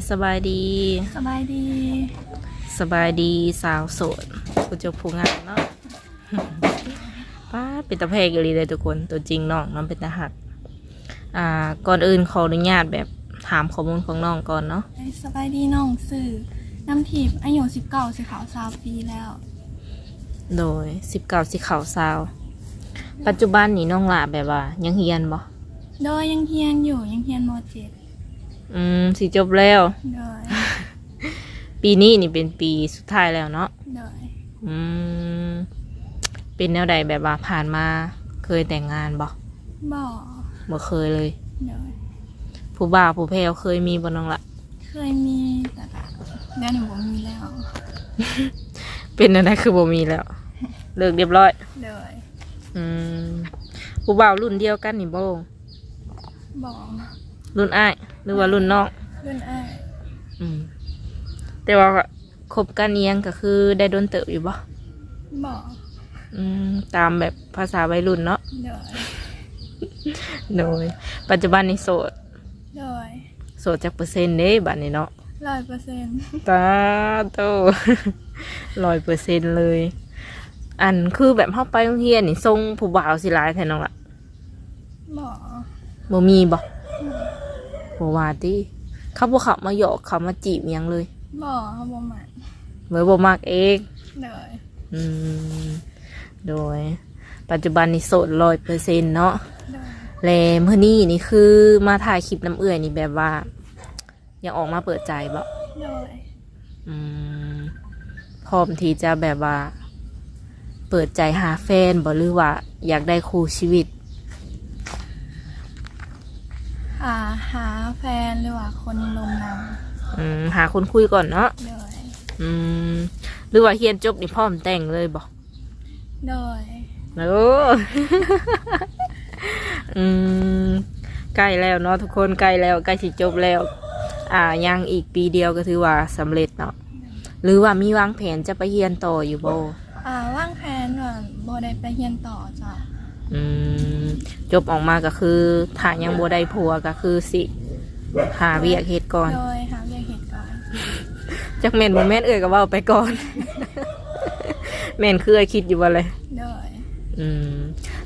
ສະບາຍດີ ສະບາຍດີ ສະບາຍດີສາວໂສດ ຜູ້ຈົບຜູ້ງາມເນາະ. ປ້າດ ເປັນຕາແພງອີ່ຫຼີເດ້ທຸກຄົນ ຕົວຈິງນ້ອງນຳເປັນຕາຮັກ. ອ່າ ກ່ອນອື່ນຂໍອະນຸຍາດແບບຖາມຂໍ້ມູນຂອງນ້ອງກ່ອນເນາະ. ສະບາຍດີ ນ້ອງຊື່ນ້ຳທິບ ອາຍຸສິບເກົ້າ ຊິເຂົ້າຊາວປີແລ້ວ. ໂດຍ ສິບເກົ້າ ຊິເຂົ້າຊາວ. ປັດຈຸບັນນີ້ນ້ອງຫຼ້າແບບວ່າຍັງຮຽນບໍ່? ໂດຍ ຍັງຮຽນຢູ່ ຍັງຮຽນ ມໍເຈັດ. ອືມ ຊິຈົບແລ້ວ. ໂດຍ ປີນີ້ນີ້ເປັນປີສຸດທ້າຍແລ້ວເນາະ. ໂດຍ ອືມ ເປັນແນວໃດ ແບບວ່າຜ່ານມາເຄີຍແຕ່ງງານບໍ່? ບໍ່ ບໍ່ເຄີຍເລີຍ. ໂດຍ ຜູ້ບ່າວຜູ້ແພ້ວເຄີຍມີບໍ່ນ້ອງລະ? ເຄີຍມີ ແຕ່ກະດຽວນີ້ບໍ່ມີແລ້ວ. ເປັນແນວໃດຄືບໍ່ມີແລ້ວ? ເລີກລຽບຮ້ອຍ. ໂດຍ ອືມ ຜູ້ບ່າວລຸ້ນດຽວກັນນີ້ບໍ່? ບໍ່ ລຸ້ນອ້າຍ ຫຼືວ່າລຸ້ນນ້ອງ? ລຸ້ນອ້າຍ. ອືມ ແຕ່ວ່າຄົບກັນອີ່ຫຍັງກະຄືໄດ້ດົນເຕີບຢູ່ບໍ່? ບໍ່. ອືມ ຕາມແບບພາສາໄວລຸ້ນເນາະ. ໂດຍ ໂດຍ ປັດຈຸບັນນີ້ໂສດ. ໂດຍ ໂສດຈັກເປີເຊັນເດ້ບາດນີ້ເນາະ? ຮ້ອຍເປີເຊັນ. ຕາໂຕ ຮ້ອຍເປີເຊັນເລີຍ. ອັນ ຄືແບບເຮົາໄປໂຮງຮຽນນີ້ ຊົງຜູ້ບ່າວຊິຫຼາຍແທ້ນ້ອງລະ? ບໍ່ ບໍ່ມີບໍ່? ບໍ່ວ່າຕິ ເຂົາບໍ່ເຂົ້າມາຫຍອກ ເຂົ້າມາຈີບຫຍັງເລີຍ? ບໍ່ ເຮົາບໍ່ມັກ ເລີຍບໍ່ມັກເອງ. ໂດຍ ອືມ ໂດຍ ປັດຈຸບັນນີ້ໂສດຮ້ອຍເປີເຊັນເນາະ. ໂດຍ ແລະ ມື້ນີ້ນີ້ຄືມາຖ່າຍຄລິບນຳເອື້ອຍນີ້ ແບບວ່າຢາກອອກມາເປີດໃຈບໍ່? ໂດຍ ອືມ ພ້ອມທີ່ຈະແບບວ່າເປີດໃຈຫາແຟນບໍ່ ຫຼືວ່າຢາກໄດ້ຄູ່ຊີວິດ? ຫາ ຫາແຟນ ຫຼືວ່າຄົນລົມນຳ. ອືມ ຫາຄົນຄຸຍກ່ອນເນາະ. ໂດຍ ອືມ ຫຼືວ່າຮຽນຈົບນີ້ພ້ອມແຕ່ງເລີຍບໍ່? ໂດຍ ໂອ້ ອືມ ໃກ້ແລ້ວເນາະທຸກຄົນ ໃກ້ແລ້ວ ໃກ້ຊິຈົບແລ້ວ. ອ່າ ຍັງອີກປີດຽວກໍຖືວ່າສຳເລັດເນາະ. ຫຼືວ່າມີວາງແຜນຈະໄປຮຽນຕໍ່ຢູ່ບໍ່? ອ່າ ວາງແຜນວ່າບໍ່ໄດ້ໄປຮຽນຕໍ່ເຈົ້າ. ອືມ ຈົບອອກມາກໍຄື ຖ້າຍັງບໍ່ໄດ້ຜົວກໍຄືຊິຫາວຽກເຮັດກ່ອນ. ໂດຍ ຫາວຽກເຮັດກ່ອນ. ຈັກແມ່ນບໍ່ແມ່ນ ເອື້ອຍກໍເວົ້າໄປກ່ອນ. ແມ່ນຄືເອື້ອຍຄິດຢູ່ບໍ່ເລີຍ? ໂດຍ ອືມ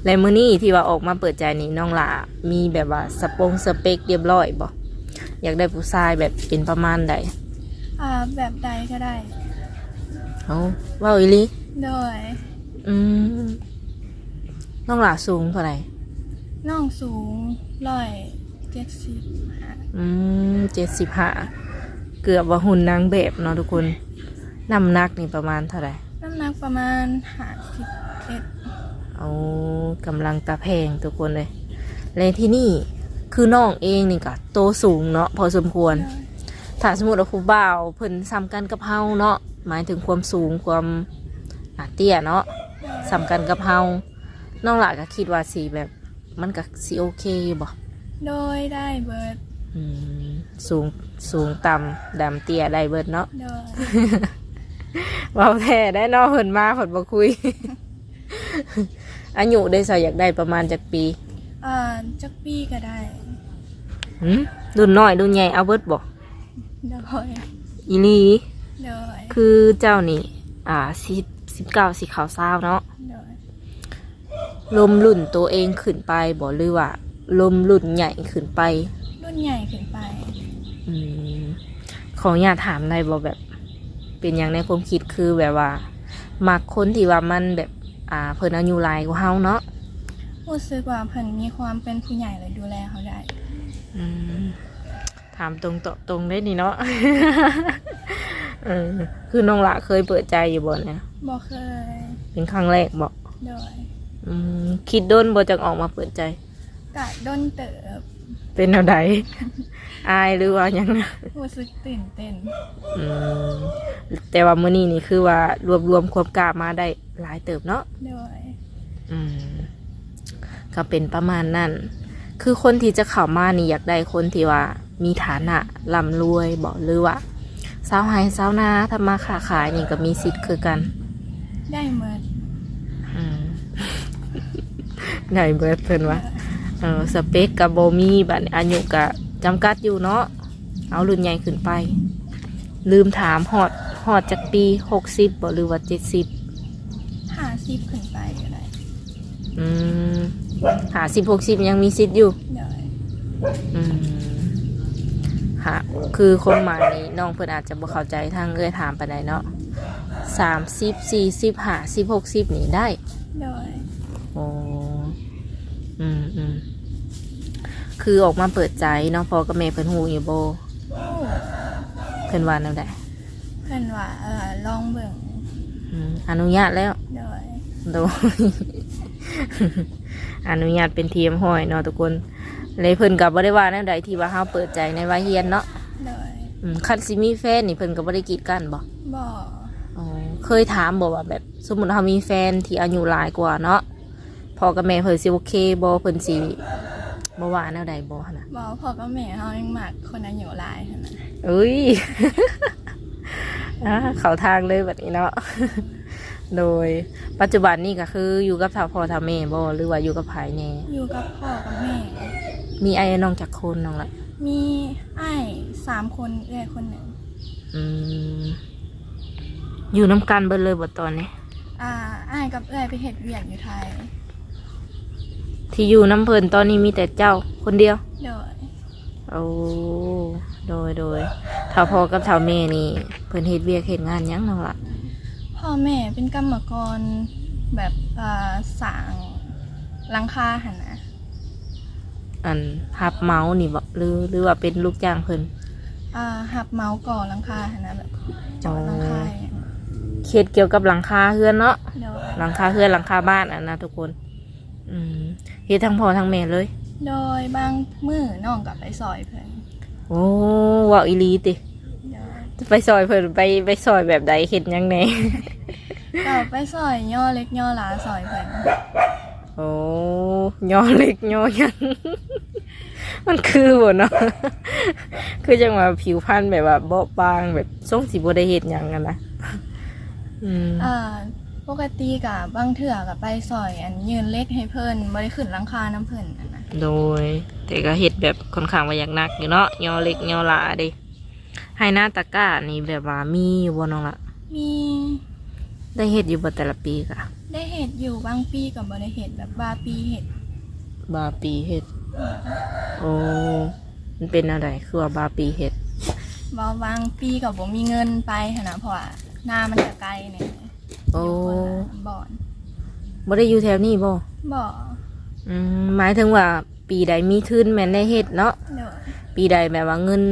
ແລະ ມື້ນີ້ທີ່ວ່າອອກມາເປີດໃຈນີ້ ນ້ອງຫຼ້າມີແບບວ່າສະປົງສະເປັກລຽບຮ້ອຍບໍ່? ຢາກໄດ້ຜູ້ຊາຍແບບເປັນປະມານໃດ? ອ່າ ແບບໃດກໍໄດ້. ເອົ້າ ເວົ້າອີ່ຫຼີ? ໂດຍ ອືມ ນ້ອງຫຼ້າສູງເທົ່າໃດ? ນ້ອງສູງຮ້ອຍເຈັດສິບຫ້າ. ອືມ ເຈັດສິບຫ້າ ເກືອບວ່າຫຸ່ນນາງແບບເນາະທຸກຄົນ. ນ້ຳໜັກນີ້ປະມານເທົ່າໃດ? ນ້ຳໜັກປະມານຫ້າສິບເອັດ. ໂອ້ ກຳລັງຕາແພງທຸກຄົນເອີຍ. ແລະ ທີ່ນີ້ຄືນ້ອງເອງນີ້ກະໂຕສູງເນາະ ພໍສົມຄວນ. ໂດຍ ຖ້າສົມມຸດວ່າຜູ້ບ່າວເພິ່ນສ່ຳກັນກັບເຮົາເນາະ ໝາຍເຖິງຄວາມສູງ ຄວາມ ອ່າ ເຕ້ຍເນາະ ໂດຍ ສ່ຳກັນກັບເຮົາ ນ້ອງຫຼ້າກໍຄິດວ່າຊິແບບ ມັນກໍຊິໂອເຄຢູ່ບໍ່? ໂດຍ ໄດ້ເບິດ. ອືມ ສູງ ສູງຕ່ຳ ດຳເຕ້ຍໄດ້ເບິດເນາະ. ໂດຍ ເວົ້າແທ້ໄດ໋ເນາະ ເພິ່ນມາເພິ່ນບໍ່ຄຸຍ. ອາຍຸເດ້ຊະ ຢາກໄດ້ປະມານຈັກປີ? ອ່າ ຈັກປີກໍໄດ້. ຫື ລຸ້ນນ້ອຍລຸ້ນໃຫຍ່ເອົາເບິດບໍ່? ໂດຍ ອີ່ຫຼີ? ໂດຍ ຄືເຈົ້ານີ້ ອ່າ ສິບ ສິບເກົ້າ ຊິເຂົ້າຊາວເນາະ. ໂດຍ ລົມລຸ້ນໂຕເອງຂຶ້ນໄປບໍ່ ຫຼືວ່າລົມລຸ້ນໃຫຍ່ຂຶ້ນໄປ? ລຸ້ນໃຫຍ່ຂຶ້ນໄປ. ອືມ ຂໍອະນຸຍາດຖາມໄດ້ບໍ່ ແບບເປັນຫຍັງໃນຄວາມຄິດ ຄືແບບວ່າມັກຄົນທີ່ວ່າມັນແບບ ອ່າ ເພິ່ນອາຍຸຫຼາຍກວ່າເຮົາເນາະ? ຮູ້ສຶກວ່າເພິ່ນມີຄວາມເປັນຜູ້ໃຫຍ່ ແລະ ດູແລເຮົາໄດ້. ອືມ ຖາມຕົງຕອບຕົງເດ້ນີ້ເນາະ. ເອີ ຄືນ້ອງຫຼ້າເຄີຍເປີດໃຈຢູ່ບໍ່ນີ້? ບໍ່ເຄີຍ. ເປັນຄັ້ງແລກບໍ່? ໂດຍ. ອືມ ຄິດດົນບໍ່ຈັ່ງອອກມາເປີດໃຈ? ກະດົນເຕີບ. ເປັນແນວໃດ? ອາຍ ຫຼືວ່າຫຍັງ? ຮູ້ສຶກຕື່ນເຕັ້ນ. ອືມ ແຕ່ວ່າມື້ນີ້ນີ້ຄືວ່າລວບລວມຄວາມກ້າມາໄດ້ຫຼາຍເຕີບເນາະ? ໂດຍ. ອືມ ກໍເປັນປະມານນັ້ນ. ຄືຄົນທີ່ຈະເຂົ້າມານີ້ ຢາກໄດ້ຄົນທີ່ວ່າມີຖານະລ່ຳລວຍບໍ ຫຼືວ່າຊາວໄຮ່ຊາວນາ ທຳມາຄ້າຂາຍນີ້ກໍມີສິດຄືກັນ? ໄດ້ໝົດ. ອືມ ໄດ້ເບິດເພິ່ນວ່າ. ເອີ ສະເປັກກໍບໍ່ມີ ບາດນີ້ອາຍຸກໍຈຳກັດຢູ່ເນາະ? ເອົາລຸ້ນໃຫຍ່ຂຶ້ນໄປ. ລືມຖາມ ຮອດ ຮອດຈັກປີ? ຫົກສິບບໍ່ ຫຼືວ່າເຈັດສິບ? ຫ້າສິບຂຶ້ນໄປກໍໄດ້. ອືມ ຫ້າສິບ ຫົກສິບຍັງມີສິດຢູ່. ໂດຍ. ອືມ ຫາ ຄືຄວາມໝາຍນີ້ ນ້ອງເພິ່ນອາດຈະບໍ່ເຂົ້າໃຈທາງເອື້ອຍຖາມປານໃດເນາະ. ສາມສິບ ສີ່ສິບ ຫ້າສິບ ຫົກສິບນີ້ໄດ້? ໂດຍ. ໂອ້ ອືມໆ ຄືອອກມາເປີດໃຈເນາະ. ພໍ່ກັບແມ່ເພິ່ນຮູ້ຢູ່ບໍ່? ຮູ້. ເພິ່ນວ່າແນວໃດ? ເພິ່ນວ່າ ເອີ ລອງເບິ່ງ. ອືມ ອະນຸຍາດແລ້ວ? ໂດຍ. ໂດຍ ອະນຸຍາດເປັນທີ່ຮຽບຮ້ອຍເນາະທຸກຄົນ. ແລະເພິ່ນກໍບໍ່ໄດ້ວ່າແນວໃດທີ່ວ່າເຮົາເປີດໃຈໃນວັຍຮຽນເນາະ? ໂດຍ. ອືມ ຄັນຊິມີແຟນນີ້ເພິ່ນກໍບໍ່ໄດ້ກີດກັ້ນບໍ່? ບໍ່. ອໍ ເຄີຍຖາມບໍ່ວ່າແບບ ສົມມຸດເຮົາມີແຟນທີ່ອາຍຸຫຼາຍກວ່າເນາະ ພໍ່ກັບແມ່ເພິ່ນຊິໂອເຄບໍ່? ເພິ່ນຊິບໍ່ວ່າແນວໃດບໍ່ຫັ້ນນະ? ບໍ່. ພໍ່ກັບແມ່ເຮົາຍັງມັກຄົນອາຍຸຫຼາຍຫັ້ນນະ. ເອີຍ ອາ ເຂົ້າທາງເລີຍບັດນີ້ເນາະ. ໂດຍ. ປັດຈຸບັນນີ້ກໍຄືຢູ່ກັບເຖົ້າພໍ່ເຖົ້າແມ່ບໍ່ ຫຼືວ່າຢູ່ກັບໃຜແດ່? ຢູ່ກັບພໍ່ກັບແມ່. ມີອ້າຍນ້ອງຈັກຄົນນ້ອງລະ? ມີອ້າຍສາມຄົນ ເອື້ອຍຄົນໜຶ່ງ. ອືມ ຢູ່ນຳກັນເບິດເລີຍບໍ່ຕອນນີ້? ອ່າ ອ້າຍກັບເອື້ອຍໄປເຮັດວຽກຢູ່ໄທ. ທີ່ຢູ່ນຳເພິ່ນຕອນນີ້ມີແຕ່ເຈົ້າຄົນດຽວ? ໂດຍ. ໂອ້ ໂດຍ ໂດຍ. ເຖົ້າພໍ່ກັບເຖົ້າແມ່ນີ້ ເພິ່ນເຮັດວຽກເຮັດງານຫຍັງນ້ອງລະ? ພໍ່ແມ່ເປັນກຳມະກອນແບບ ເອີ ສ້າງຫຼັງຄາຫັ້ນນະ. ອັນຮັບເໝົານີ້ບໍ່ ຫຼື ຫຼືວ່າເປັນລູກຈ້າງເພິ່ນ? ອ່າ ຮັບເໝົາກໍ່ຫຼັງຄາຫັ້ນນະ ແບບເຈາະຫຼັງຄາ. ອໍ ເຮັດກ່ຽວກັບຫຼັງຄາເຮືອນເນາະ? ໂດຍ. ຫຼັງຄາເຮືອນ ຫຼັງຄາບ້ານຫັ້ນນະທຸກຄົນ. ອືມ ເຮັດທັງພໍ່ທັງແມ່ເລີຍ? ໂດຍ. ບາງມື້ນ້ອງກໍໄປຊ່ອຍເພິ່ນ. ໂອ້ ເວົ້າອີ່ຫຼີຕິ? ໂດຍ. ໄປຊ່ອຍເພິ່ນ ໄປ ໄປຊ່ອຍແບບໃດ? ເຮັດຫຍັງແດ່? ກໍໄປຊ່ອຍຍໍເຫຼັກຍໍຫຼາຊ່ອຍເພິ່ນ. ໂອ້ ຍໍເຫຼັກຍໍຫຍັງ ມັນຄືບໍ່ເນາະ? ຄືຈັ່ງວ່າຜິວພັນແບບວ່າເບາະບາງ ແບບຊົງຊິບໍ່ໄດ້ເຮັດຫຍັງຫັ້ນນະ. ອືມ ເອີ ປົກກະຕິກະບາງເທື່ອກະໄປຊ່ອຍ ອັນ ຍື່ນເຫຼັກໃຫ້ເພິ່ນ ບໍ່ໄດ້ຂຶ້ນຫຼັງຄານຳເພິ່ນຫັ້ນນະ. ໂດຍ. ແຕ່ກະເຮັດແບບຂ້ອນຂ້າງວ່າຢາກໜັກຢູ່ເນາະ ຍໍເຫຼັກຍໍຫຼາເດ້. ໄຮ່ນາຕາກ້ານີ້ແບບວ່າມີຢູ່ບໍ່ນ້ອງລະ? ມີ. ໄດ້ເຮັດຢູ່ບໍ່ແຕ່ລະປີກະ? ໄດ້ເຮັດຢູ່ ບາງປີກໍບໍ່ໄດ້ເຮັດ ແບບບາງປີເຮັດ. ບາງປີເຮັດ. ໂອ້ ມັນເປັນແນວໃດ ຄືວ່າບາງປີເຮັດ? ເວົ້າບາງປີກໍບໍ່ມີເງິນໄປຫັ້ນນະ ເພາະວ່ານາມັນກະໄກແດ່. ໂອ້ ຢູ່ຄົນລະບ່ອນ. ບໍ່ໄດ້ຢູ່ແຖວນີ້ບໍ່? ບໍ່. ອືມ ໝາຍເຖິງວ່າ ປີໃດມີທຶນແມ່ນໄດ້ເຮັດເນາະ. ໂດຍ. ປີໃດແບບວ່າເງິນ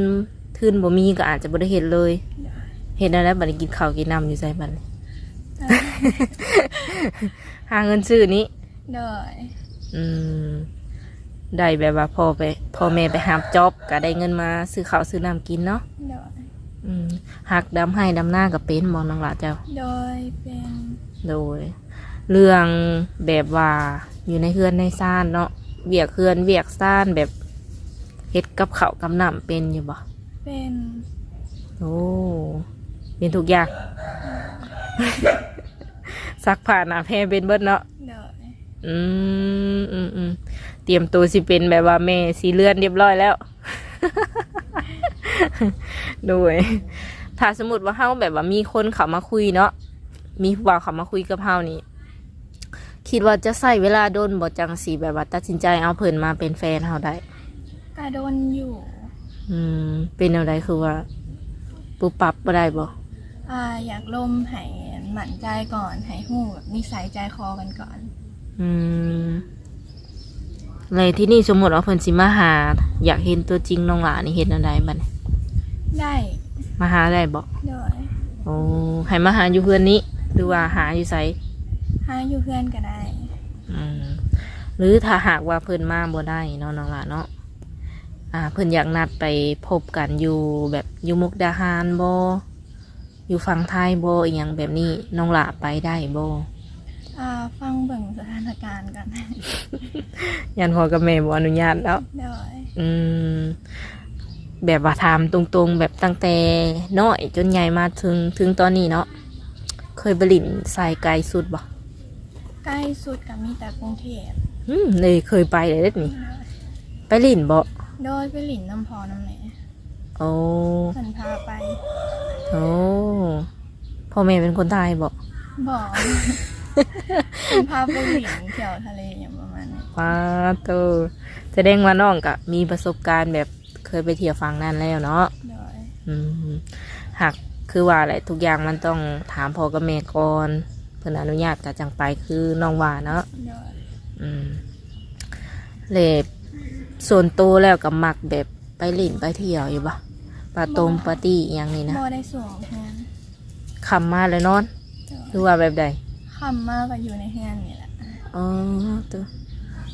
ທຶນບໍ່ມີກໍອາດຈະບໍ່ໄດ້ເຮັດເລີຍ. ໂດຍ. ເຮັດແນວໃດບັດນີ້ ກິນເຂົ້າກິນນ້ຳຢູ່ໃສບັດນີ້? ເອີ ຫາເງິນຊື້ນີ້. ໂດຍ. ອືມ ໄດ້ແບບວ່າພໍ່ໄປ ພໍ່ແມ່ໄປຮັບຈອບ ກໍໄດ້ເງິນມາຊື້ເຂົ້າຊື້ນ້ຳກິນເນາະ. ໂດຍ. ອືມ ຮັກດຳໄຮ່ດຳນາກໍເປັນບໍ່ນ້ອງຫຼ້າເຈົ້າ? ໂດຍ ເປັນ. ໂດຍ. ເລື່ອງແບບວ່າຢູ່ໃນເຮືອນໃນຊານເນາະ ວຽກເຮືອນວຽກຊານ ແບບເຮັດກັບເຂົ້າກັບນ້ຳເປັນຢູ່ບໍ່? ເປັນ. ໂອ້ ເປັນທຸກຢ່າງ. ຊັກຜ້າໜ້າແພເປັນເບິດເນາະ? ໂດຍ. ອືມ ອືມ ອືມ ຕຽມໂຕຊິເປັນແບບວ່າແມ່ສີເຮືອນຮຽບຮ້ອຍແລ້ວ. ໂດຍ. ຖ້າສົມມຸດວ່າເຮົາແບບວ່າມີຄົນເຂົ້າມາຄຸຍເນາະ ມີຜູ້ບ່າວເຂົ້າມາຄຸຍກັບເຮົານີ້ ຄິດວ່າຈະໃຊ້ເວລາດົນບໍ່ ຈັ່ງຊິແບບວ່າຕັດສິນໃຈເອົາເພິ່ນມາເປັນແຟນເຮົາໄດ້? ກະດົນຢູ່. ອືມ ເປັນແນວໃດ ຄືວ່າປຸບປັບບໍ່ໄດ້ບໍ່? ອ່າ ຢາກລົມໃຫ້ໝັ້ນໃຈກ່ອນ ໃຫ້ຮູ້ແບບນິໄສໃຈຄໍກັນກ່ອນ. ອືມ ແລ້ວທີນີ້ສົມມຸດວ່າເພິ່ນຊິມາຫາ ຢາກເຫັນຕົວຈິງນ້ອງຫຼ້ານີ້ ເຮັດແນວໃດບັດນີ້? ໄດ້. ມາຫາໄດ້ບໍ່? ໂດຍ. ໂອ້ ໃຫ້ມາຫາຢູ່ເຮືອນນີ້ ຫຼືວ່າຫາຢູ່ໃສ? ຫາຢູ່ເຮືອນກໍໄດ້. ອືມ ຫຼືຖ້າຫາກວ່າເພິ່ນມາບໍ່ໄດ້ເນາະ ນ້ອງຫຼ້າເນາະ ອ່າ ເພິ່ນຢາກນັດໄປພົບກັນຢູ່ແບບຢູ່ມຸກດາຫານບໍ່? ຢູ່ຝັ່ງໄທບໍ່ ອີ່ຫຍັງແບບນີ້ ນ້ອງຫຼ້າໄປໄດ້ບໍ່? ອ່າ ຟັງເບິ່ງສະຖານະການກ່ອນ. ຢ້ານພໍ່ກັບແມ່ບໍ່ອະນຸຍາດເນາະ? ໂດຍ. ອືມ ແບບວ່າຖາມຕົງໆ ແບບຕັ້ງແຕ່ນ້ອຍຈົນໃຫຍ່ມາເຖິງ ເຖິງຕອນນີ້ເນາະ ເຄີຍໄປຫຼິ້ນໃສໄກສຸດບໍ່? ໃກ້ສຸດກໍມີແຕ່ກຸງເທບ. ອືມ ເລີຍເຄີຍໄປເລີຍເດ້ນີ້. ໂດຍ. ໄປຫຼິ້ນບໍ່? ໂດຍ ໄປຫຼິ້ນນຳພໍ່ນຳແມ່. ອໍ ໂອ້ ເພິ່ນພາໄປ. ໂອ້ ພໍ່ແມ່ເປັນຄົນໄທບໍ? ບໍ່ ເພິ່ນພາໄປຫຼິ້ນທ່ຽວທະເລຫຍັງປະມານນີ້. ປາໂຕ ສະແດງວ່ານ້ອງກະມີປະສົບການແບບເຄີຍໄປທ່ຽວຝັ່ງນັ້ນແລ້ວເນາະ. ໂດຍ. ອືມ ຫາກຄືວ່າແຫຼະ ທຸກຢ່າງມັນຕ້ອງຖາມພໍ່ກັບແມ່ກ່ອນ ເພິ່ນອະນຸຍາດກະຈັ່ງໄປ ຄືນ້ອງວ່າເນາະ. ໂດຍ. ອືມ ແລະ ສ່ວນໂຕແລ້ວກະມັກແບບໄປຫຼິ້ນໄປທ່ຽວຢູ່ບໍ່? ປາຕົງປາຕີ້ອີ່ຫຍັງນີ້ນະ? ບໍ່ໄດ້ສວມເຮືອນ. ຄ່ຳມາແລ້ວນອນ ໂດຍ ຫຼືວ່າແບບໃດ? ຄ່ຳມາກໍຢູ່ໃນເຮືອນນີ້ແຫຼະ. ອໍ ໂຕ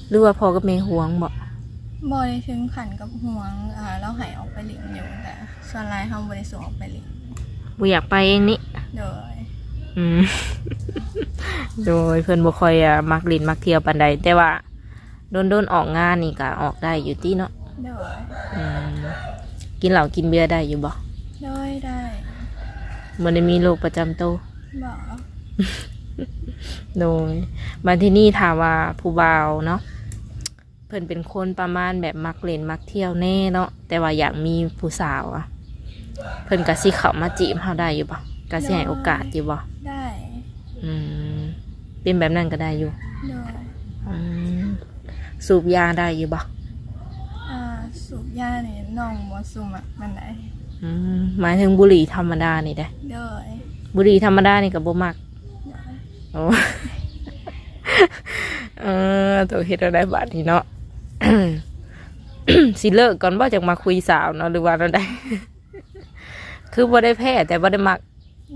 ຫຼືວ່າພໍ່ກັບແມ່ຫ່ວງບໍ? ບໍ່ໄດ້ເຖິງຂັ້ນກັບຫ່ວງ ເອີ ລາວໃຫ້ອອກໄປຫຼິ້ນຢູ່ ແຕ່ສ່ວນຫຼາຍເຮົາບໍ່ໄດ້ສົ່ງອອກໄປຫຼິ້ນ. ບໍ່ຢາກໄປເອງນີ້? ໂດຍ. ອືມ ໂດຍ ເພິ່ນບໍ່ຄ່ອຍ ອາ ມັກຫຼິ້ນມັກທ່ຽວປານໃດ ແຕ່ວ່າ ດົນໆອອກງານນີ້ກະອອກໄດ້ຢູ່ຕິເນາະ? ໂດຍ. ອືມ ກິນເຫຼົ້າກິນເບຍໄດ້ຢູ່ບໍ່? ໂດຍ ໄດ້. ບໍ່ໄດ້ມີໂລກປະຈຳໂຕ? ບໍ່. ໂດຍ. ບາດທີນີ້ຖ້າວ່າຜູ້ບ່າວເນາະ ເພິ່ນເປັນຄົນປະມານແບບມັກຫຼິ້ນມັກທ່ຽວແດ່ເນາະ ແຕ່ວ່າຢາກມີຜູ້ສາວອະ ເພິ່ນກະຊິເຂົ້າມາຈີບເຮົາໄດ້ຢູ່ບໍ່? ກະຊິໃຫ້ໂອກາດຢູ່ບໍ່? ໄດ້. ອືມ ເປັນແບບນັ້ນກໍໄດ້ຢູ່. ໂດຍ. ອືມ ສູບຢາໄດ້ຢູ່ບໍ່? ອ່າ ສູບຢານີ້ນ້ອງບໍ່ສຸມັກປານໃດ. ອືມ ໝາຍເຖິງບຸຫຼີ່ທຳມະດານີ້ເດ້? ໂດຍ. ບຸຫຼີ່ທຳມະດານີ້ກໍບໍ່ມັກ? ໂດຍ. ໂອ້ ເອີ ໂຕເຮັດແນວໃດບາດນີ້ເນາະ? ຊິເລີກກ່ອນບໍ່ ຈັ່ງມາຄຸຍສາວເນາະ ຫຼືວ່າແນວໃດ? ຄືບໍ່ໄດ້ແພ້ ແຕ່ບໍ່ໄດ້ມັກ.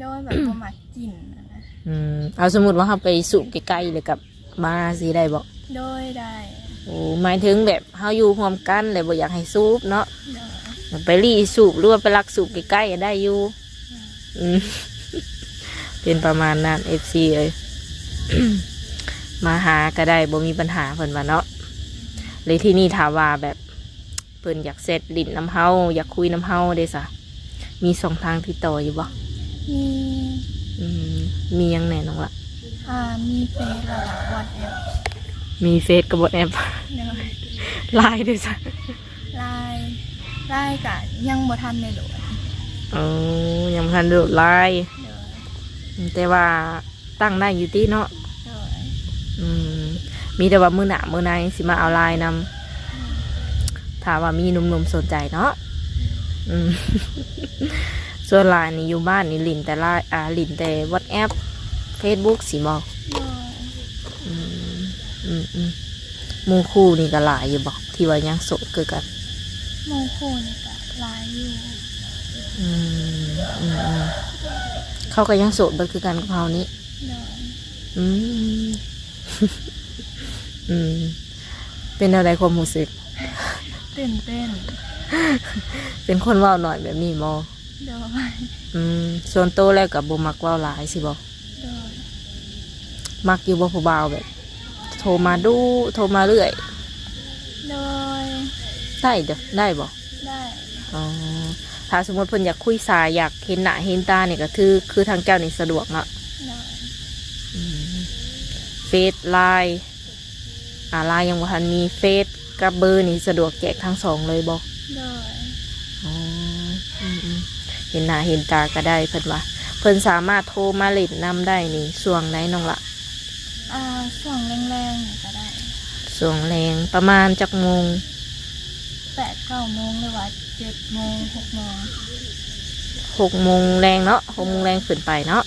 ໂດຍ ແບບບໍ່ມັກກິ່ນນະ. ອືມ ເອົາ ສົມມຸດວ່າເຮົາໄປສູບໃກ້ໆ ແລ້ວກັບມາຊີ້ໄດ້ບໍ່? ໂດຍ ໄດ້. ໂອ້ ໝາຍເຖິງແບບເຮົາຢູ່ຮ່ວມກັນ ແລ້ວບໍ່ຢາກໃຫ້ສູບເນາະ? ໂດຍ. ໄປລີ້ສູບ ຫຼືວ່າໄປລັກສູບໃກ້ໆ ໄດ້ຢູ່. ອືມ ອືມ ເປັນປະມານນັ້ນ ເອັຟຊີ ເອີຍ ມາຫາກໍໄດ້ ບໍ່ມີບັນຫາ ເພິ່ນວ່າເນາະ. ແລ້ວທີນີ້ຖ້າວ່າແບບ ເພິ່ນຢາກແຊັດຫຼິ້ນນຳເຮົາ ຢາກຄຸຍນຳເຮົາເດ້ຊະ ມີຊ່ອງທາງຕິດຕໍ່ຢູ່ບໍ່? ມີ. ອືມ ມີຫຍັງແດ່ນ້ອງລະ? ອ່າ ມີເຟສ ແລ້ວກໍວັອດແອັບ. ມີເຟສກັບວັອດແອັບ. ໂດຍ. ລາຍເດ້ຊະ? ລາຍ ລາຍກະຍັງບໍ່ທັນໄດ້ໂຫຼດ. ໂອ້ ຍັງບໍ່ທັນໂຫຼດລາຍ. ໂດຍ. ອືມ ແຕ່ວ່າ ຕັ້ງໄດ້ຢູ່ຕິເນາະ? ໂດຍ. ອືມ ມີແຕ່ວ່າມື້ໜ້າມື້ໃນຊິມາເອົາລາຍນຳ ຖ້າວ່າມີໜຸ່ມໆສົນໃຈເນາະ. ອືມ ສ່ວນຫຼາຍນີ້ຢູ່ບ້ານນີ້ຫຼິ້ນແຕ່ລາຍ ອ່າ ຫຼິ້ນແຕ່ວັອດແອັບ ເຟສບຸກຊີ້ບໍ? ໂດຍ. ອືມ ອືມໆ ໝູ່ຄູ່ນີ້ກໍຫຼາຍຢູ່ບໍ ທີ່ວ່າຍັງໂສດຄືກັນ? ໝູ່ຄູ່ນີ້ກໍຫຼາຍຢູ່. ອືມ ອືມໆ ເຂົາກໍຍັງໂສດເບິດຄືກັນກັບເຮົານີ້? ໂດຍ. ອືມ ອືມ ເປັນແນວໃດຄວາມຮູ້ສຶກ? ຕື່ນເຕັ້ນ. ເປັນຄົນເວົ້າໜ້ອຍແບບນີ້ບໍ? ໂດຍ. ອືມ ສ່ວນໂຕແລ້ວກໍບໍ່ມັກເວົ້າຫຼາຍຊີ້ບໍ? ໂດຍ. ມັກຢູ່ບໍ່ຜູ້ບ່າວແບບໂທມາດຸ ໂທມາເລື້ອຍ? ໂດຍ. ໄດ້ເດີ້ ໄດ້ບໍ່? ໄດ້. ອໍ ຖ້າສົມມຸດເພິ່ນຢາກຄຸຍສາຍ ຢາກເຫັນໜ້າເຫັນຕານີ້ ກໍຄື ຄືທາງເຈົ້ານີ້ສະດວກເນາະ? ໂດຍ. ອືມ ເຟສ ລາຍ ອ່າ ລາຍຍັງບໍ່ທັນມີ ເຟສກັບເບີນີ້ສະດວກແຈກທັງສອງເລີຍບໍ່? ໂດຍ. ອໍ ອືມໆ ເຫັນໜ້າເຫັນຕາກໍໄດ້ ເພິ່ນວ່າ ເພິ່ນສາມາດໂທມາຫຼິ້ນນຳໄດ້ນີ້ ຊ່ວງໃດນ້ອງລະ? ອ່າ ຊ່ວງແລງໆນີ້ກໍໄດ້. ຊ່ວງແລງປະມານຈັກໂມງ? ແປດເກົ້າໂມງ ຫຼືວ່າເຈັດໂມງ ຫົກໂມງ. ຫົກໂມງແລງເນາະ ຫົກໂມງແລງຂຶ້ນໄປເນາະ.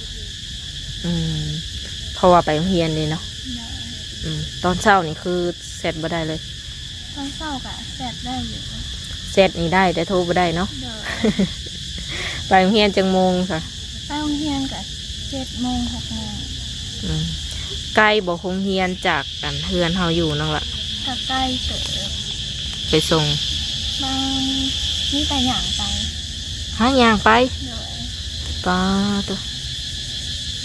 ອືມ ເພາະວ່າໄປໂຮງຮຽນເດ້ເນາະ. ໂດຍ. ອືມ ຕອນເຊົ້ານີ້ຄືແຊັດບໍ່ໄດ້ເລີຍ? ຕອນເຊົ້າກະແຊັດໄດ້ຢູ່. ແຊັດນີ້ໄດ້ ແຕ່ໂທບໍ່ໄດ້ເນາະ? ໂດຍ. ໄປໂຮງຮຽນຈັກໂມງຊະ? ໄປໂຮງຮຽນກະເຈັດໂມງ ຫົກໂມງ. ອືມ ໄກບໍ່ໂຮງຮຽນຈາກ ອັນ ເຮືອນເຮົາຢູ່ນ້ອງລະ? ກະໄກເຕີບ. ໄປສົ່ງ? ບາງ ມີແຕ່ຍ່າງໄປ. ຫາ ຍ່າງໄປ? ໂດຍ. ປາໂຕ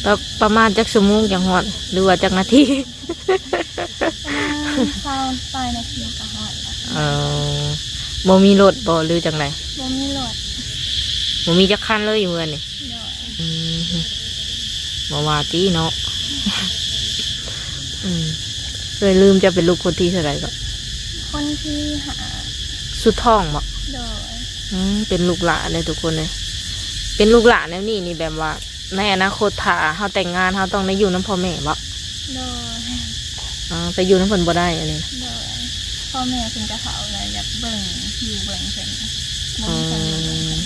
ປະ ປະມານຈັກຊົ່ວໂມງຈັ່ງຮອດ ຫຼືວ່າຈັກນາທີ? ປະມານຊາວປາຍນາທີກໍຮອດແລ້ວ. ເອີ ບໍ່ມີລົດບໍ່ ຫຼືຈັ່ງໃດ? ບໍ່ມີລົດ. ບໍ່ມີຈັກຄັນເລີຍຢູ່ເຮືອນນີ້? ໂດຍ. ອືມ ບໍ່ວ່າຕິເນາະ. ອືມ ເອີຍ ລືມ ເຈົ້າເປັນລູກຄົນທີເທົ່າໃດເກາະ? ຄົນທີຫ້າ. ສຸດທ້ອງບໍ? ໂດຍ. ອືມ ເປັນລູກຫຼ້າເດ້ທຸກຄົນເອີຍ. ເປັນລູກຫຼ້າແນວນີ້ນີ້ ແບບວ່າໃນອະນາຄົດຖ້າເຮົາແຕ່ງງານ ເຮົາຕ້ອງໄດ້ຢູ່ນຳພໍ່ແມ່ບໍ່? ໂດຍ. ອໍ ໄປຢູ່ນຳເພິ່ນບໍ່ໄດ້ອັນນີ້? ໂດຍ. ພໍ່ແມ່ເພິ່ນກະເຖົ້າແລ້ວ ຢາກເບິ່ງ ຢູ່ເບິ່ງເພິ່ນ ບໍ່ມີຄົນຢູ່ເບິ່ງເພິ່ນ.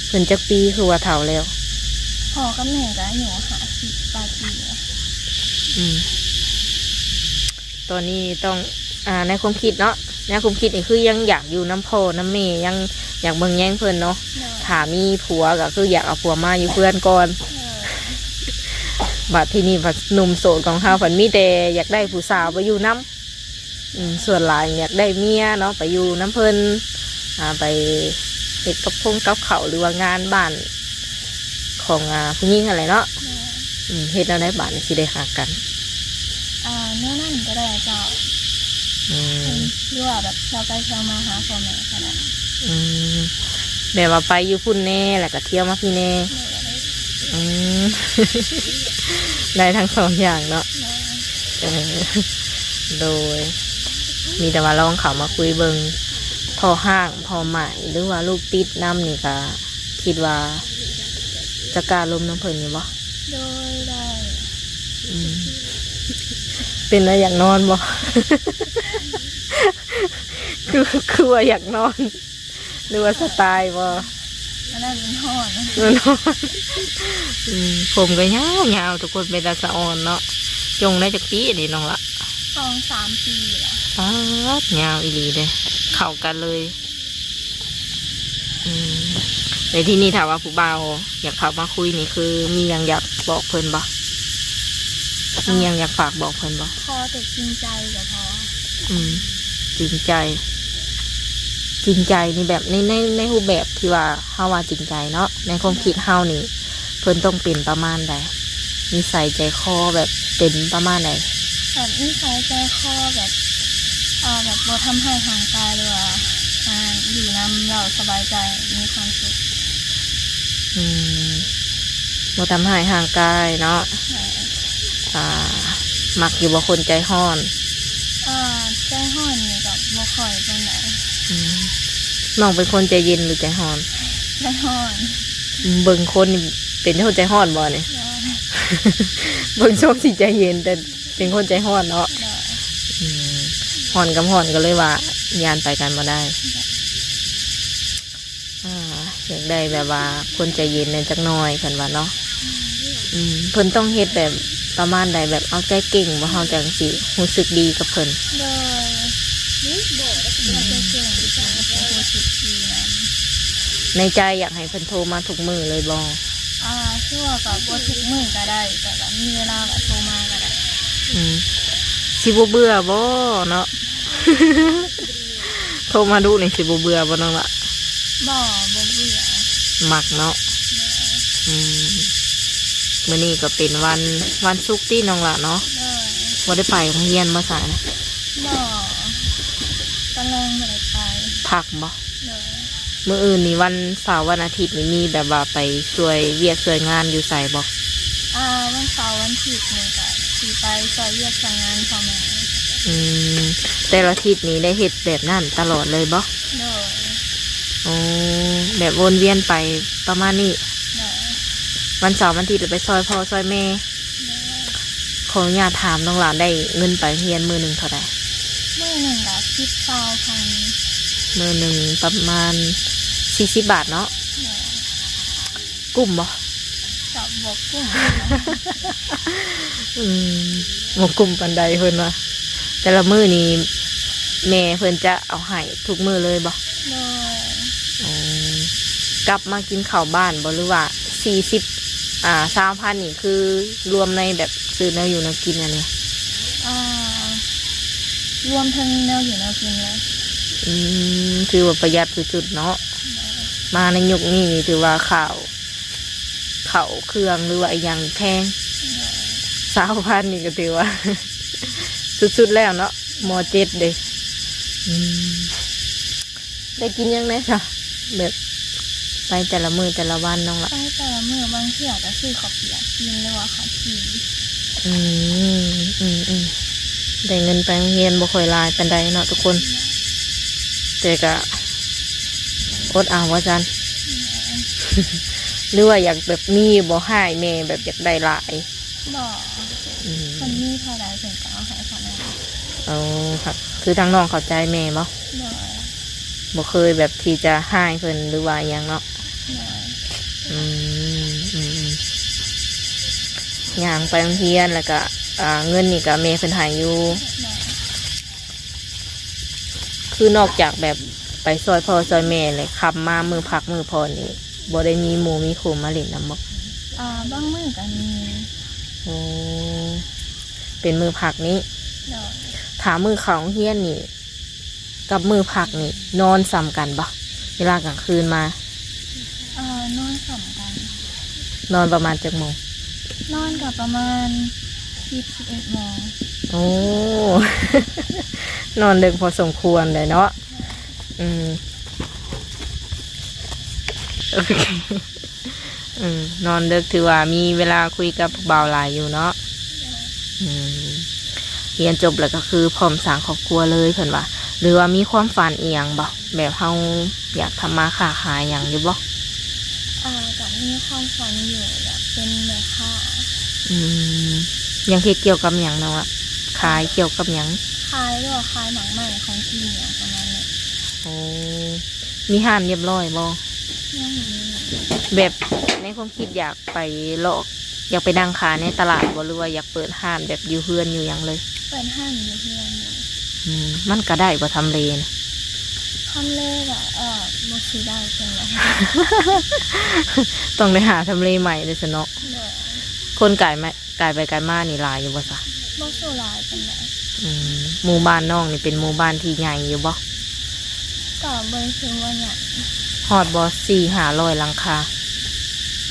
ເພິ່ນຈັກປີ ຄືວ່າເຖົ້າແລ້ວ? ພໍ່ກັບແມ່ກະອາຍຸຫ້າສິບປາຍປີແລ້ວ. ອືມ ຕອນນີ້ຕ້ອງ ອ່າ ໃນຄວາມຄິດເນາະ ໃນຄວາມຄິດນີ້ຄືຍັງຢາກຢູ່ນຳພໍ່ນຳແມ່ ຍັງຢາກເບິ່ງແຍງເພິ່ນເນາະ. ໂດຍ. ຖ້າມີຜົວກະຄືຢາກເອົາຜົວມາຢູ່ເຮືອນກ່ອນ. ໂດຍ. ບັດທີນີ້ພັດໜຸ່ມໂສດຂອງເຮົາພັດມີແຕ່ຢາກໄດ້ຜູ້ສາວໄປຢູ່ນຳ. ອືມ ສ່ວນຫຼາຍຢາກໄດ້ເມຍເນາະ ໄປຢູ່ນຳເພິ່ນ ອ່າ ໄປເຮັດກັບຄົງກັບເຂົ້າ ຫຼືວ່າງານບ້ານຂອງ ອ່າ ຜູ້ຍິງຫັ້ນແຫຼະເນາະ. ໂດຍ. ອືມ ເຮັດແນວໃດບາດນີ້ຊິໄດ້ຮັກກັນ? ອ່າ ແນວນັ້ນກະໄດ້ເຈົ້າ. ອືມ ຫຼືວ່າແບບແຊວໄປແຊວມາຫາພໍ່ແມ່ກະໄດ້. ອືມ ແບບວ່າໄປຢູ່ພຸ້ນແດ່ ແລ້ວກະທ່ຽວມາພີ້ແດ່. ໂດຍ. ອືມ ໄດ້ທັງສອງຢ່າງເນາະ. ໂດຍ. ເອີ ໂດຍ. ມີແຕ່ວ່າລອງເຂົ້າມາຄຸຍເບິ່ງ ພໍ່ຮ້າງ ພໍ່ໝ້າຍ ຫຼືວ່າລູກຕິດນຳນີ້ກະ ຄິດວ່າຈະກ້າລົມນຳເພິ່ນຢູ່ບໍ່? ໂດຍ ໄດ້. ອືມ ເປັນແນວຢາກນອນບໍ່? ຄື ຄືວ່າຢາກນອນ ຫຼືວ່າສະຕາຍບໍ່? ອັນນັ້ນມັນຮ້ອນ ມັນຮ້ອນ. ອືມ ຜົມກະຍາວໆ ທຸກຄົນ ເປັນຕາສະອອນເນາະ. ຈົ່ງໄດ້ຈັກປີອັນນີ້ນ້ອງລະ? ສອງສາມປີແລ້ວ. ປາດ ຍາວອີ່ຫຼີເດ້ ເຂົ້າກັນເລີຍ. ອືມ ແລ້ວທີນີ້ຖ້າວ່າຜູ້ບ່າວຢາກເຂົ້າມາຄຸຍນີ້ ຄືມີຫຍັງຢາກບອກເພິ່ນບໍ່? ມີຫຍັງຢາກຝາກບອກເພິ່ນບໍ່? ຂໍແຕ່ຈິງໃຈກະພໍ. ອືມ ຈິງໃຈ ຈິງໃຈນີ້ແບບໃນ ໃນ ໃນຮູບແບບທີ່ວ່າເຮົາວ່າຈິງໃຈເນາະ ໃນຄວາມຄິດເຮົານີ້ ເພິ່ນຕ້ອງເປັນປະມານໃດ? ນິໄສໃຈຄໍແບບເປັນປະມານໃດ? ແບບນິໄສໃຈຄໍແບບ ເອີ ແບບບໍ່ທຳຮ້າຍຮ່າງກາຍ ຫຼືວ່າ ອ່າ ຢູ່ນຳແລ້ວສະບາຍໃຈ ມີຄວາມສຸກ. ອືມ ບໍ່ທຳຮ້າຍຮ່າງກາຍເນາະ. ໂດຍ. ອ່າ ມັກຢູ່ບໍ່ຄົນໃຈຮ້ອນ? ອ່າ ໃຈຮ້ອນນີ້ກະບໍ່ຄ່ອຍປານໃດ. ອືມ ນ້ອງເປັນຄົນໃຈເຢັນ ຫຼືໃຈຮ້ອນ? ໃຈຮ້ອນ. ອືມ ເບິ່ງຄົນນີ້ເປັນຄົນໃຈຮ້ອນບໍ່ນີ້? ໂດຍ. ເບິ່ງຊົງຊິໃຈເຢັນ ແຕ່ເປັນຄົນໃຈຮ້ອນເນາະ. ໂດຍ. ອືມ ຮ້ອນກັບຮ້ອນກະເລີຍວ່າຢ້ານໄປກັນບໍ່ໄດ້. ໂດຍ. ອ່າ ຢາກໄດ້ແບບວ່າຄົນໃຈເຢັນແດ່ຈັກໜ້ອຍ ເພິ່ນວ່າເນາະ. ອືມ ເພິ່ນຕ້ອງເຮັດແບບປະມານໃດ ແບບເອົາໃຈເກັ່ງບໍ່ ເຮົາຈັ່ງຊິຮູ້ສຶກດີກັບເພິ່ນ? ໂດຍ. ເອົາໃຈເກັ່ງ ຮູ້ສຶກດີນຳ. ໃນໃຈຢາກໃຫ້ເພິ່ນໂທມາທຸກມື້ເລີຍບໍ່? ອ່າ ຄືວ່າກະບໍ່ທຸກມື້ກະໄດ້ ແຕ່ກະມີເວລາກະໂທມາກະໄດ້. ອືມ ຊິບໍ່ເບື່ອບໍ່ເນາະ? ໂທມາດຸນີ້ຊິບໍ່ເບື່ອບໍ່ນ້ອງລະ? ບໍ່ ບໍ່ເບື່ອ. ມັກເນາະ. ໂດຍ. ອືມ ມື້ນີ້ກະເປັນວັນ ວັນສຸກຕິນ້ອງລະເນາະ? ໂດຍ. ບໍ່ໄດ້ໄປໂຮງຮຽນບໍ່ຊະ? ບໍ່ ຕອນແລງບໍ່ໄດ້ໄປ. ພັກບໍ່? ໂດຍ. ມື້ອື່ນນີ້ວັນເສົາວັນອາທິດນີ້ ມີແບບວ່າໄປຊ່ວຍວຽກຊ່ວຍງານຢູ່ໃສບໍ່? ອ່າ ວັນເສົາວັນອາທິດນີ້ກະຊິໄປຊ່ອຍວຽກຊ່ອຍງານພໍ່ແມ່. ອືມ ແຕ່ລະທິດນີ້ໄດ້ເຮັດແບບນັ້ນຕະຫຼອດເລີຍບໍ່? ໂດຍ. ໂອ້ ແບບວົນວຽນໄປປະມານນີ້. ໂດຍ. ວັນເສົາວັນອາທິດລະໄປຊ່ອຍພໍ່ຊ່ອຍແມ່. ໂດຍ. ຂໍອະນຸຍາດຖາມນ້ອງຫຼານ ໄດ້ເງິນໄປໂຮງຮຽນມື້ໜຶ່ງເທົ່າໃດ? ມື້ໜຶ່ງກະສິບ ຊາວພັນ. ມື້ໜຶ່ງປະມານສີ່ສິບບາດເນາະ. ໂດຍ. ກຸ້ມບໍ່? ກະບໍ່ກຸ້ມ. ອືມ ບໍ່ກຸ້ມປານໃດເພິ່ນວ່າ. ແຕ່ລະມື້ນີ້ແມ່ເພິ່ນຈະເອົາໃຫ້ທຸກມື້ເລີຍບໍ່? ໂດຍ. ອືມ ກັບມາກິນເຂົ້າບ້ານບໍ່ ຫຼືວ່າສີ່ສິບ ອ່າ ຊາວພັນນີ້ ຄືລວມໃນແບບຊື້ແນວຢູ່ແນວກິນອັນນີ້? ອ່າ ລວມທັງແນວຢູ່ແນວກິນເລີຍ. ອືມ ຖືວ່າປະຢັດສຸດໆເນາະ. ໂດຍ. ມາໃນຍຸກນີ້ນີ້ຖືວ່າຂ້າວ ເຂົ້າເຄື່ອງ ຫຼືວ່າອີ່ຫຍັງແພງ. ໂດຍ. ຊາວພັນນີ້ກະຖືວ່າສຸດໆແລ້ວເນາະ ມໍເຈັດເດ້. ອືມ ໄດ້ກິນຫຍັງແດ່ຊະ ແບບໄປແຕ່ລະມື້ແຕ່ລະວັນນ້ອງລະ? ໄປແຕ່ລະມື້ ບາງເທື່ອກະຊື້ເຂົ້າປຽກກິນ ຫຼືວ່າເຂົ້າຈີ່. ອືມ ອືມ ອືມ ໄດ້ເງິນໄປໂຮງຮຽນບໍ່ຄ່ອຍຫຼາຍປານໃດເນາະທຸກຄົນ ແຕ່ກະ ອົດເອົາວ່າຊັ້ນ ຫຼືວ່າຢາກແບບມີບໍ່ ຮ້າຍແມ່ ແບບຢາກໄດ້ຫຼາຍ? ບໍ່. ອືມ ເພິ່ນມີເທົ່າໃດເພິ່ນກໍເອົາໃຫ້ເທົ່ານັ້ນ. ໂອ້ ຄືທາງນ້ອງເຂົ້າໃຈແມ່ບໍ່? ໂດຍ. ບໍ່ເຄີຍແບບທີ່ຈະຮ້າຍເພິ່ນ ຫຼືວ່າຫຍັງເນາະ? ໂດຍ. ອືມ ອືມ ຍ່າງໄປໂຮງຮຽນ ແລ້ວກໍ ອ່າ ເງິນນີ້ກໍແມ່ເພິ່ນໃຫ້ຢູ່. ໂດຍ. ຄືນອກຈາກແບບໄປຊ່ອຍພໍ່ຊ່ອຍແມ່ແລ້ວ ຄ່ຳມາມື້ພັກມື້ຜ່ອນນີ້ ບໍ່ໄດ້ມີໝູ່ມີຄູ່ມາຫຼິ້ນນຳບໍ່? ອ່າ ບາງມື້ກໍມີ. ໂອ້ ເປັນມື້ພັກນີ້. ໂດຍ. ຖ້າມື້ເຂົ້າໂຮງຮຽນນີ້ ກັບມື້ພັກນີ້ ນອນສ່ຳກັນບໍ່ ເວລາກາງຄືນມາ? ເອີ ນອນສ່ຳກັນ. ນອນປະມານຈັກໂມງ? ນອນກໍປະມານສິບ ສິບເອັດໂມງ. ໂອ້ ນອນເດິກພໍສົມຄວນເດເນາະ. ອືມ ໂອເຄ. ເອີ ນອນເດິກ ຖືວ່າມີເວລາຄຸຍກັບຜູ້ບ່າວຫຼາຍຢູ່ເນາະ. ອືມ ຮຽນຈົບແລ້ວກໍຄືພ້ອມສ້າງຄອບຄົວເລີຍເພິ່ນວ່າ ຫຼືວ່າມີຄວາມຝັນອີ່ຫຍັງບໍ່? ແບບເຮົາຢາກທຳມາຄ້າຂາຍຫຍັງຢູ່ບໍ່? ອ່າ ກໍມີຄວາມຝັນຢູ່ ຢາກເປັນແມ່ຄ້າ. ອືມ ຢາກເຮັດກ່ຽວກັບຫຍັງນ້ອງລະ? ຂາຍກ່ຽວກັບຫຍັງ? ຂາຍ ຫຼືວ່າຂາຍໝາກໄມ້ ຂອງກິນຫຍັງປະມານນີ້. ໂອ້ ມີຮ້ານຮຽບຮ້ອຍບໍ່? ຍັງບໍ່ມີ. ແບບໃນຄວາມຄິດຢາກໄປເລາະ ຢາກໄປນັ່ງຂາຍໃນຕະຫຼາດບໍ່ ຫຼືວ່າຢາກເປີດຮ້ານແບບຢູ່ເຮືອນຢູ່ຫຍັງເລີຍ? ເປີດຮ້ານຢູ່ເຮືອນ. ອືມ ມັນກະໄດ້ບໍ່ ທຳເລນະ? ທຳເລກະ ເອີ ບໍ່ຊິໄດ້ຈັ່ງໃດ. ຕ້ອງໄດ້ຫາທຳເລໃໝ່ເດ້ຊັ້ນເນາະ. ໂດຍ. ຄົນກາຍມາ ກາຍໄປກາຍມານີ້ຫຼາຍຢູ່ບໍ່ຊະ? ບໍ່ສູຫຼາຍປານໃດ. ອືມ ໝູ່ບ້ານນ້ອງນີ້ເປັນໝູ່ບ້ານທີ່ໃຫຍ່ຢູ່ບໍ່? ກໍບໍ່ໄດ້ຖືວ່າໃຫຍ່. ຮອດບໍ່ ສີ່ຫ້າຮ້ອຍຫຼັງຄາ?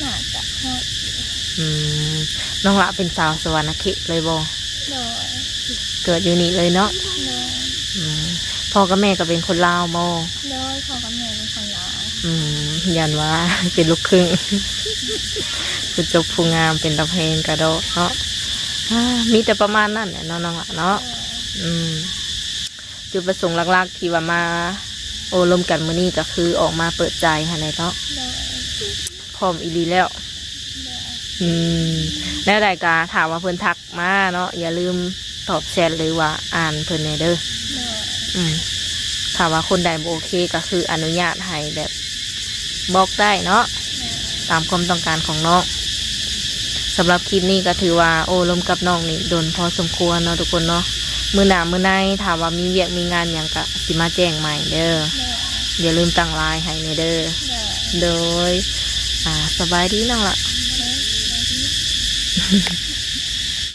ໜ້າຈະຮອດຢູ່. ອືມ ນ້ອງລະເປັນຊາວສະຫວັນນະເຂດເລີຍບໍ່? ໂດຍ. ເກີດຢູ່ນີ້ເລີຍເນາະ? ໂດຍ. ອືມ ພໍ່ກັບແມ່ກໍເປັນຄົນລາວບໍ່? ໂດຍ ພໍ່ກັບແມ່ເປັນຄົນລາວ. ອືມ ຢ້ານວ່າເປັນລູກຄຶ່ງ ຜູ້ຈົບຜູ້ງາມ ເປັນຕາແພງກະດອກເນາະ. ອາ ມີແຕ່ປະມານນັ້ນແຫຼະເນາະ ນ້ອງລະເນາະ. ໂດຍ. ອືມ ຈຸດປະສົງຫຼັກໆທີ່ວ່າມາໂອ້ລົມກັນມື້ນີ້ ກໍຄືອອກມາເປີດໃຈຫັ້ນແຫຼະເນາະ. ໂດຍ. ພ້ອມອີ່ຫຼີແລ້ວ. ໂດຍ. ອືມ ແນວໃດກໍຖ້າວ່າເພິ່ນທັກມາເນາະ ຢ່າລືມຕອບແຊັດ ຫຼືວ່າອ່ານເພິ່ນແດ່ເດີ. ໂດຍ. ອືມ ຖ້າວ່າຄົນໃດບໍ່ໂອເຄ ກໍຄືອະນຸຍາດໃຫ້ແບບບລັອກໄດ້ເນາະ. ໂດຍ. ຕາມຄວາມຕ້ອງການຂອງນ້ອງ. ສຳລັບຄລິບນີ້ກໍຖືວ່າໂອ້ລົມກັບນ້ອງນີ້ດົນພໍສົມຄວນເນາະທຸກຄົນເນາະ. ມື້ໜ້າມື້ໃນຖ້າວ່າມີວຽກມີງານຫຍັງກໍຊິມາແຈ້ງໃໝ່ເດີ. ໂດຍ. ຢ່າລືມຕັ້ງລາຍໃຫ້ແດ່ເດີ. ໂດຍ. ໂດຍ. ອ່າ ສະບາຍດີນ້ອງລະ. ໂດຍ.